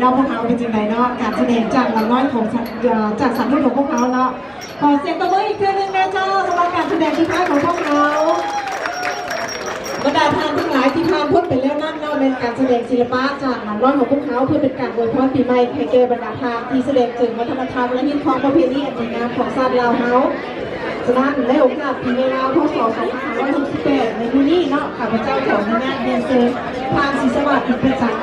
ເນາະ ພວກເຮົາເປັນຈັ່ງໃດເນາະ ການສະແດງຈາກຫຼານນ້ອຍຂອງ ເອີ ຈາກສັດລຸ້ນຂອງພວກເຮົາເນາະ. ຂໍສຽງຕົບມືອີກເທື່ອໜຶ່ງແດ່ເຈົ້າ ສຳລັບການສະແດງສຸດທ້າຍຂອງພວກເຮົາ. ບັນດາທ່ານທັງຫຼາຍທີ່ຜ່ານພົ້ນໄປແລ້ວນັ້ນເນາະ ແມ່ນການສະແດງສິລະປະຈາກຫຼານນ້ອຍຂອງພວກເຮົາ ເພື່ອເປັນການອວຍພອນປີໃໝ່ໃຫ້ແກ່ບັນດາທ່ານທີ່ສະແດງເຖິງວັດທະນະທຳ ແລະ ຮີດຄອງປະເພນີອັນດີງາມຂອງຊາດລາວເຮົາ. ສະນັ້ນ ໃນໂອກາດປີໃໝ່ລາວ ພ.ສ. ສອງພັນຫ້າຮ້ອຍຫົກສິບແປດ ໃນມື້ນີ້ເນາະ ຂ້າພະເຈົ້າຂໍອະນຸຍາດຮຽນເຊີນທ່ານ ສີສະຫວາດ ອິນປະຈັນ